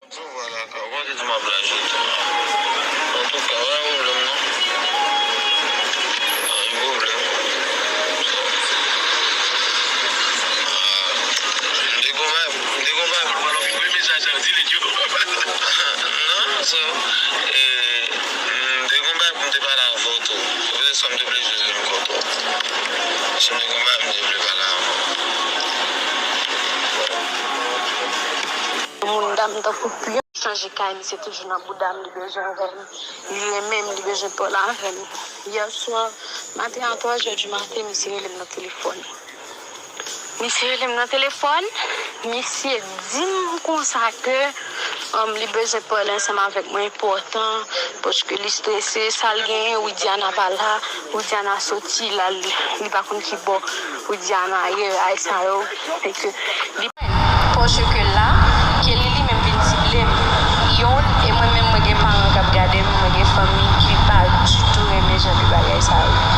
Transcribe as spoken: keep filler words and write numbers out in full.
Sou vwa la, ka, ou konn di m ap laj ou tou. Antouka, pa gen pwoblèm non. Pa gen pwoblèm. Ah, m te gon vibe, m te gon vibe. Mwen, mwen, mwen, mesaj la, delete yo. Non, so, eh, m te gon vibe, m te pale avè w tou. Se poutèt sa m te vle jwenn kontak ou. Si m te gon vibe, m te vle pale avè w. Moun dam tankou pyon. Chanje kay, misye toujou nan bouda m, li bezwen wè m. Li renmen m, li bezwen pale avè m. Yè swa, maten a twa zè di maten, misye rele m nan telefòn. Misye rele m nan telefòn, misye di m konsa ke, um, li bezwen pale ansanm avèk mwen enpòtan, paske li strese, sa l genyen, Widiana pa la, Widiana soti, l al, li pa konn ki bò Widiana ye, bagay sa yo, e ke li Paske la, Kelly li menm vin sible m. Yon, e mwen menm, mwen gen paran k ap gade m, mwen gen fanmi ki pa ditou renmen jan de bagay sa yo.